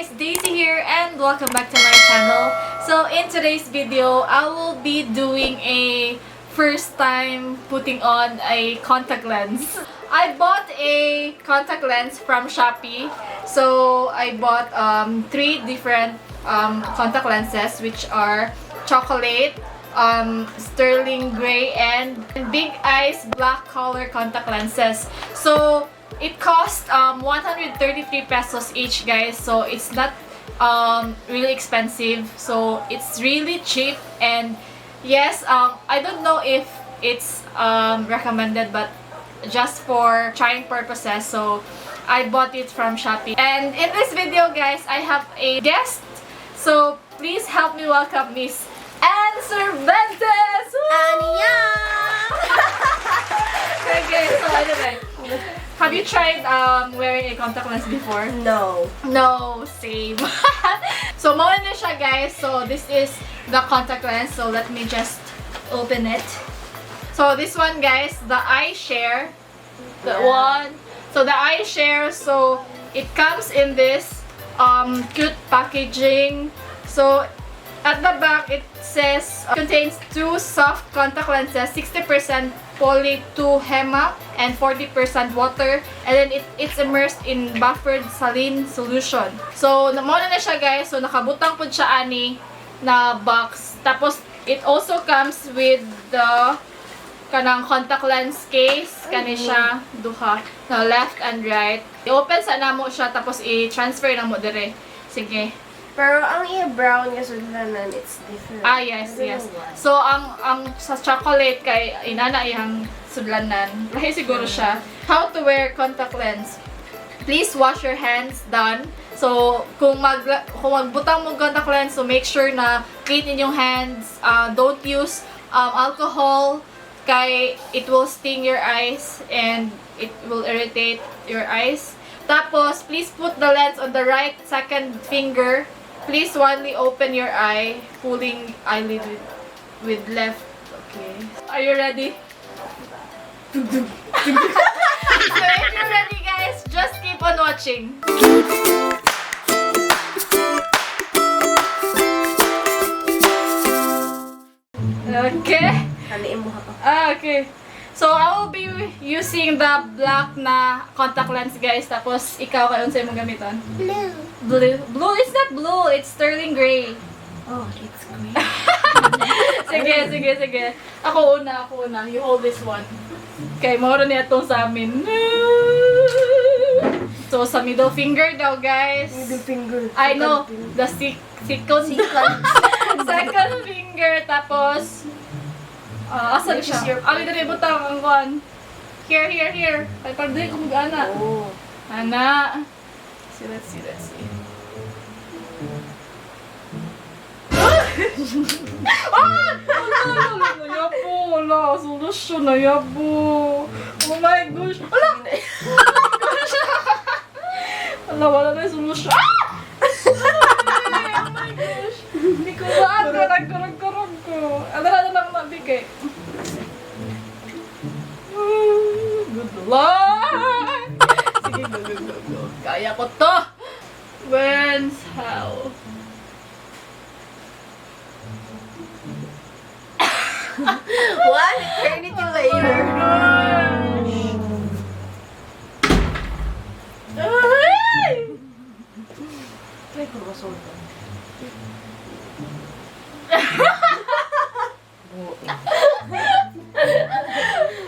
Guys! Daisy here and welcome back to my channel. So in today's video, I will be doing a first time putting on a contact lens. I bought a contact lens from Shopee. So I bought three different contact lenses, which are chocolate, sterling gray, and big eyes black color contact lenses. So it cost 133 pesos each, guys. So it's not really expensive. So it's really cheap, and yes, I don't know if it's recommended, but just for trying purposes, so I bought it from Shopee. And in this video, guys, I have a guest. So please help me welcome Miss Anne Cervantes! Woo! Annyeong! Okay, so anyway, have you tried wearing a contact lens before? No. No, same. So, mao na siya, guys. So, this is the contact lens. So, let me just open it. So, this one, guys, the iShare. The one. So, the iShare, so, it comes in this cute packaging. So, at the back, it says contains two soft contact lenses, 60% poly 2 HEMA and 40% water, and then it's immersed in buffered saline solution. So, mao na siya, guys. So, nakabutang pud siya ani na box. Tapos, it also comes with the kanang contact lens case. Kani siya, duha, na left and right. I-open sa namo siya, tapos i-transfer namo dire. Sige. Pero ang iya brown nga sudlanan, it's different. Ah, yes, I don't yes. know why. So, ang sa chocolate kay inana iyang sudlanan. Lahi siguro siya. How to wear contact lens. Please wash your hands done. So, kung magbutang mo contact lens, so make sure na clean inyong hands. Don't use alcohol kay it will sting your eyes and it will irritate your eyes. Tapos, please put the lens on the right second finger. Please widely open your eye, pulling eyelid with left. Okay. Are you ready? So if you're ready, guys, just keep on watching. Okay. Kani imo ha. Ah, okay. So, I will be using the black na contact lens, guys. Tapos, ikaw, kayo unsay imong gamiton? Blue. Blue. Blue? It's not blue. It's sterling gray. Oh, it's green. Sige, sige, sige. Ako una, ako una. You hold this one. Okay, mao niya itong sa amin. So, sa middle finger daw, guys. Middle finger. I know. The second, second finger. Tapos, asa na Which is siya? your Ali, dali, butang ang kuan. Here, here, here. Ay, parang dili ko mag-ana. Oh. Ana. See, let's see, let's see. Ah! Wala, wala, nayabo. Wala, solusyon, nayabo. Oh my gosh. Wala! Oh my gosh. Wala, wala na yung solusyon. Ah! Ay, oh my gosh. Hindi ko maano. Nagkurog-kurog ko. Ano na lang nabigay. Good luck! Sige, go, go, go, go. Kaya ko to! When's how? One eternity later. Gosh! Ay! Try ko masultan.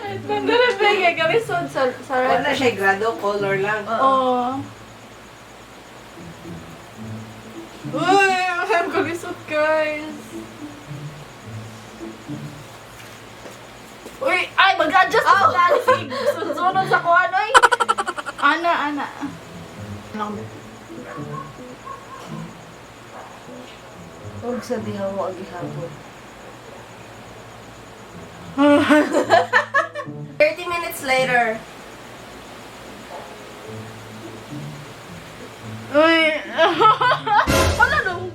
Wait lang, dali, kalisod sa right. Wala siya grado, color lang. Oo. Uy, ang kalisod, guys. Uy, ay, mag-adjust oh. Sa dancing. Sunod sa kuwan, uy. Ana, ana. Huwag sa diha mo agihapon. 30 minutes later. Uy. Wala nung.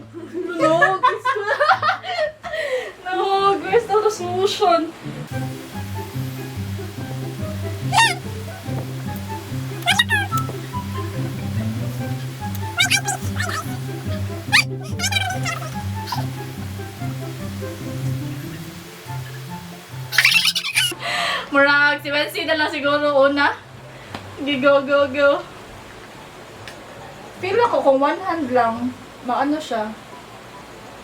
No, no, guys, the solution. Fancy na lang siguro una. Sige, go, go, go. Feel ako kung one hand lang, maano siya.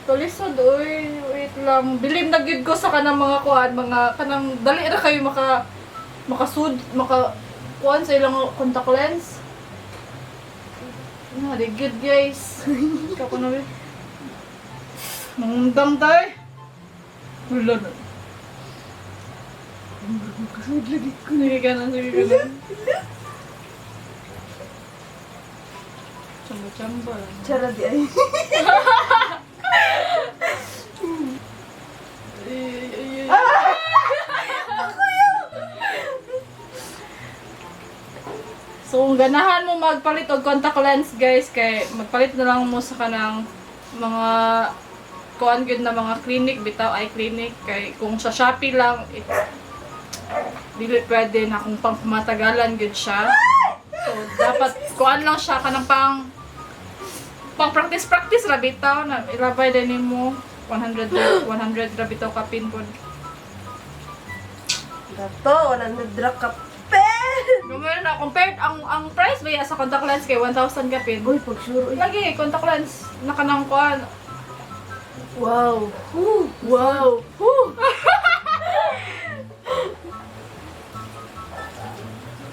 Tulisod, uy, wait lang. Bilib na gid ko sa kanang mga kuan, mga kanang dali ra kayo makasud, maka kuan sa ilang contact lens. Na, di good, guys. Ikaw ko na ba? Mangundang tayo. Wala na. Sige ka na, sige ka na. Chamba-chamba lang. Charot di ay. Ay, ay, ay, ay. So, kung ganahan mo magpalit og contact lens, guys, kay magpalit na lang mo sa kanang mga kuan gyud na mga clinic, bitaw eye clinic, kay kung sa Shopee lang, it's dili pwede na kung pang matagalan gyud siya. So, dapat kuan lang siya kanang pang pang practice practice ra bitaw na ilabay din nimo 100 100 ra bitaw ka pin pod. Dato, 100 ra ka pen! Numero na compared ang price ba sa contact lens kay 1,000 ka pin. Uy, pag sure. Uy. Lagi contact lens na kanang kuan. Wow. Woo. Wow. Woo!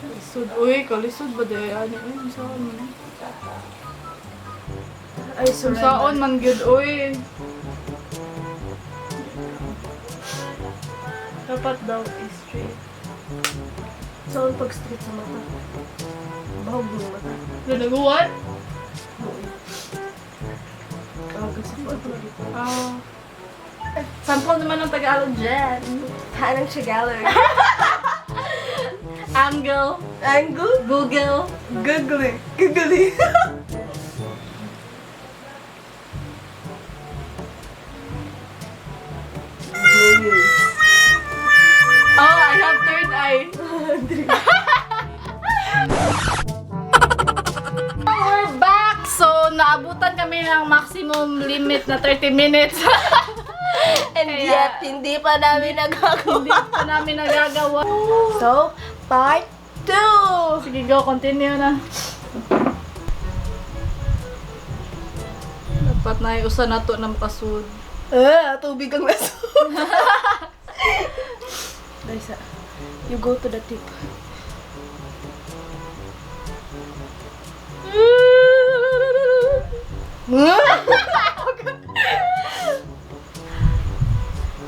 Lisod, uy, kalisod ba di ani uy, unsaon man? Eh? Ay, surrender. Unsaon man gyud uy. Dapat daw is straight. Saan pag straight sa mata? Bahog ng mata. Lalaguan? Tawag sa pag. Ah. Sample naman ng Tagalog dyan. Hanang Tagalog. Angle, Angle? Google. Googly. Googly. Oh, I have third eye. We're back! So, naabutan kami ng maximum limit na 30 minutes. And Kaya- yet, hindi pa namin nagagawa. Hindi pa namin nagagawa. So, part 2! Sige, go. Continue na. Dapat na iusa na to na makasud. Ah, tubig ang naso. Guys, you go to the tip.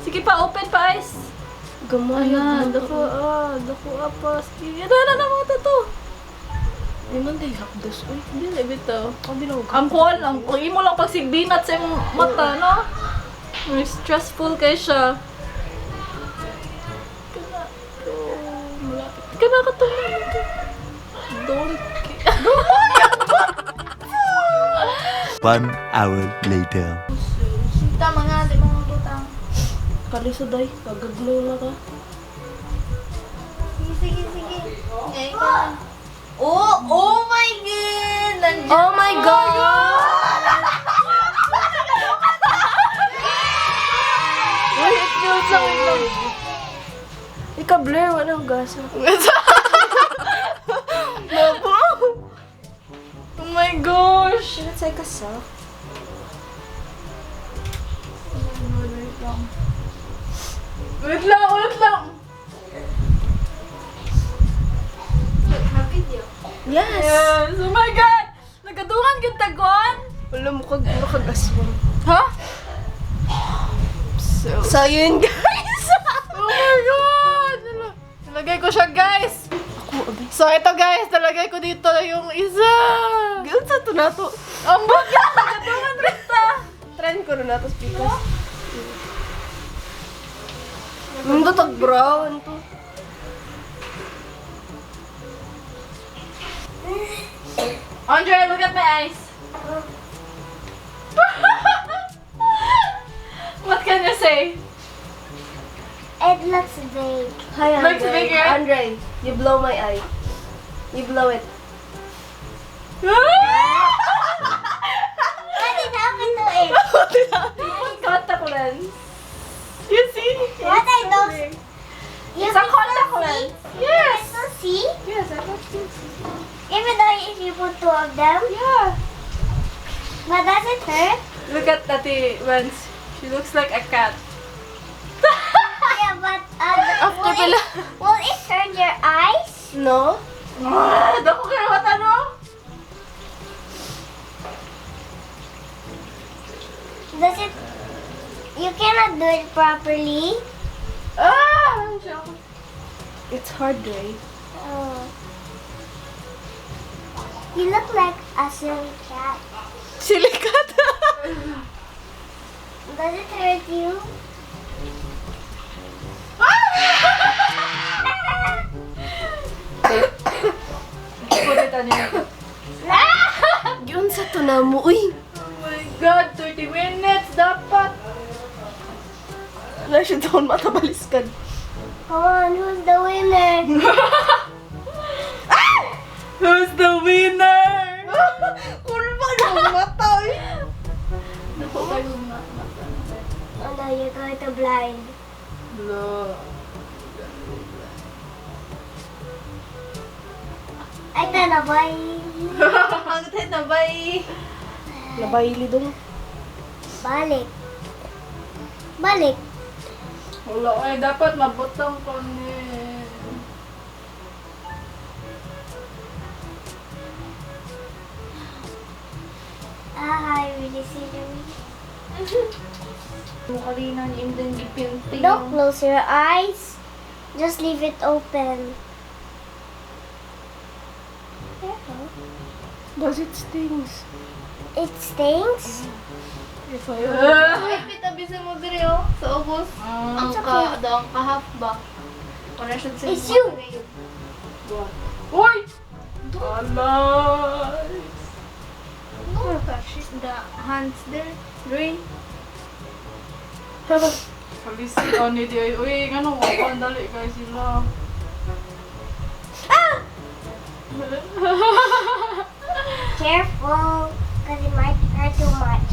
Sige pa, open pa, eyes. Gamay. Ayan, dako, ah, dako, apa. Sige, na, na, na, mga to. Ay, man, day hapdos. Uy, Hindi, bitaw. ang bilog. Ang kuwan lang, kung imo lang pagsigbinat sa imong mata, no? May stressful kay siya. Kana, oh, malapit. Kana ka to. Don't. 1 hour later. Tama nga, di mga butang. Kalisod ay, pagaglow na ka. Sige, sige, sige. Eh, ikaw na. Oh, oh my God! Nandiyan. Oh my God! Uy, it feels so weird. Ika blur, wala akong gasa. Mabo! Oh my gosh! It's like a soft. Wait lang. Wait lang, wait lang. Video. Yes! Yes! Oh my God! Nagkadungan gyud taguan? Wala mo kag makagaswang. Ha? So, So yun guys! oh my God! Nalagay ko siya, guys! Ako, abay. So, ito guys, nalagay ko dito yung isa. Gil sa to na to. Ang bugat! Nagkadungan rin ta! Trend ko na to speakers. Mundo tag brown to. Andre, look at my eyes. What can you say? It looks big. Hi, Andre. Looks bigger. Andre, you blow my eye. You blow it. What did happen to it? Put contact lens. You see? What are those? You It's a can contact still lens. see? Yes. You can still see? Yes, I can still see. Even though if you put two of them? Yeah. But does it hurt? Look at Ate Wens. She looks like a cat. Yeah, but After will, pala. will it hurt your eyes? No? Ah, dako kayo mata, no? Does it? You cannot do it properly. Ah! It's hard, right? Oh. You look like a silly cat. Silly cat. Does it hurt you? Put it on your... Yun sa to na mo. Uy! Oh my God, 30 minutes dapat. Wala siya doon matabaliskan. Come on, who's the winner? Who's the winner? Kulba ng mata, eh. Dako kayo mata. Oh no, you're going to blind. No. Ay, na bye. Ang na, bye. Nabayli dong. Balik. Balik. Wala ay dapat mabutang ko ni. Ah, I really see the Mukalina ni Imden gipinting. Don't close your eyes. Just leave it open. Careful. Does it stings? It stings? If I Ay, pitabisin mo diri oh, sa ubos. Ang It's ka, daw ang kahap ba? Wala siya sa It's you. Uy! Alay! No, touch the hands there. Dre. Kalisi ani di ay. Uy, ngano ko ang dali kay sila. Careful, because it might hurt too much.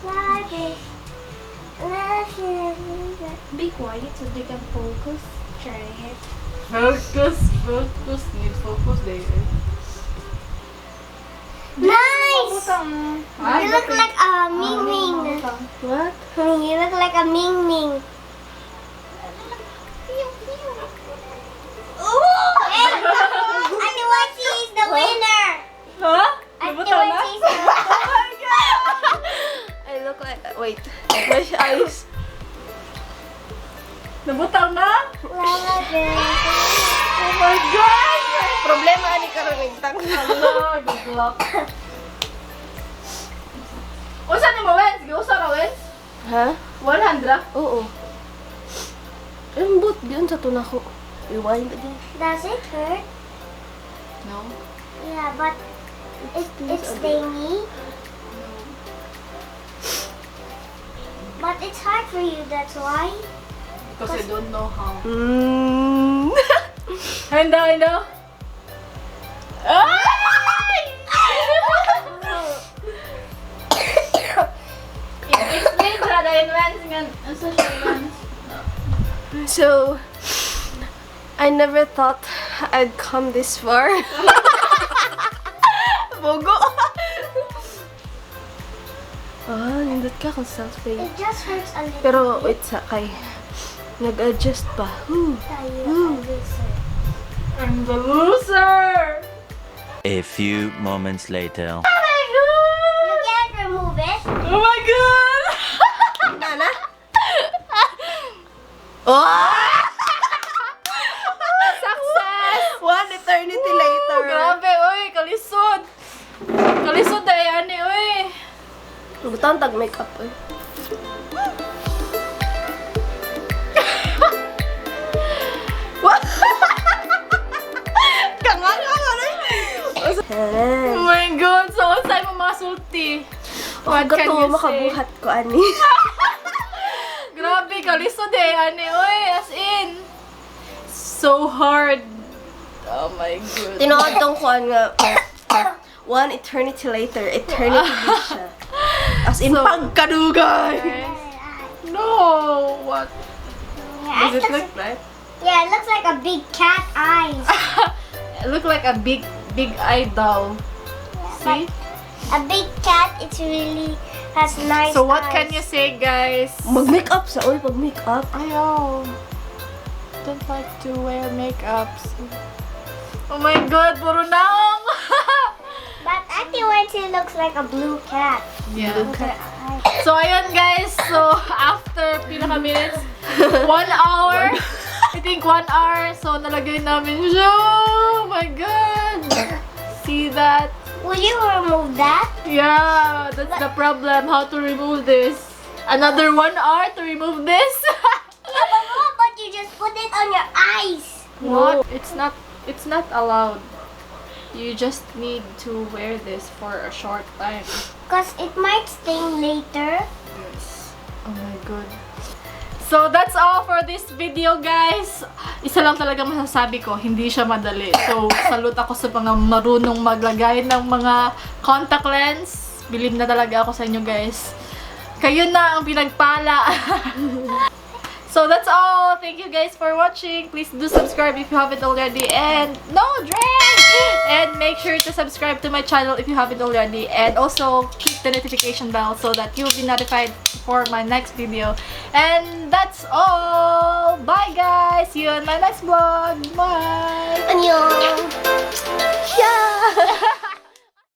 Slide it. Be quiet so they can focus. Try it. Focus, focus, need focus day. Nice! Ay, You look like a Ming Ming. What? You look like a Ming Ming. Hey! Ate Wachi is the winner! Ha? Ate Nabutang na? Wachi is the winner. I look like... Wait. My eyes. Nabutang na? Love it. Oh my God! Problema ani karon nagtang. Hala, good luck. Usa ni mo, Wens? Giusa ra, Wens? Ha? 100? Oo. Ambot, yun sa to na ko. Rewind again. Does it hurt? No. Yeah, but it's stingy. But it's hard for you, that's why. Because I don't know how. Handa, handa. Ay! I-explain ra dahil Wens nga unsa siya, Wens? So, I never thought I'd come this far. Bogo! Ah, nindot ka kung self-pay. It just hurts a little. Pero wait sa kay nag-adjust pa. Whew. Tayo, a loser. I'm the loser! A few moments later. Oh my God! You can't remove it. Oh my God! Nana? Oh! Success! One eternity later. Grabe, oy, kalisod. Kalisod dahil ani, oy. Butang tag makeup eh. What? Kanganga nga na. Oh my God, so unsay mo mga sulti? What What can you say? makabuhat ko ani. Grabe, kalisod eh, ani, oy, as in. So hard. Oh my God. Tinuod tong kuan nga one eternity later, eternity di siya. As in So- pagkadugay. No, what? Yeah, Does it look like? Yeah, it looks like a big cat eyes. It look like a big, big eye daw. See? A big cat, it's really has nice So what eyes. can you say, guys? Mag-makeup sa oy, pag makeup. Ayaw. Don't like to wear makeups. Oh my God, puro naong! But Ate Wency looks like a blue cat. Yeah. With her eyes. So, ayun, guys. So, after pila ka minutes? One hour. I think 1 hour. So, nalagay namin siya. Oh my God. See that? Will you remove that? Yeah, that's the problem. How to remove this? Another 1 hour to remove this? Yeah, but what about you just put it on your eyes? What? It's not allowed. You just need to wear this for a short time. 'Cause it might sting later. Yes. Oh my God. So that's all for this video, guys. Isa lang talaga masasabi ko, hindi siya madali. So salute ako sa mga marunong maglagay ng mga contact lens. Bilib na talaga ako sa inyo, guys. Kayo na ang pinagpala. So that's all. Thank you guys for watching. Please do subscribe if you haven't already. And no drink! And make sure to subscribe to my channel if you haven't already. And also click the notification bell so that you'll be notified for my next video. And that's all. Bye, guys. See you in my next vlog. Bye. Annyeong! Yeah!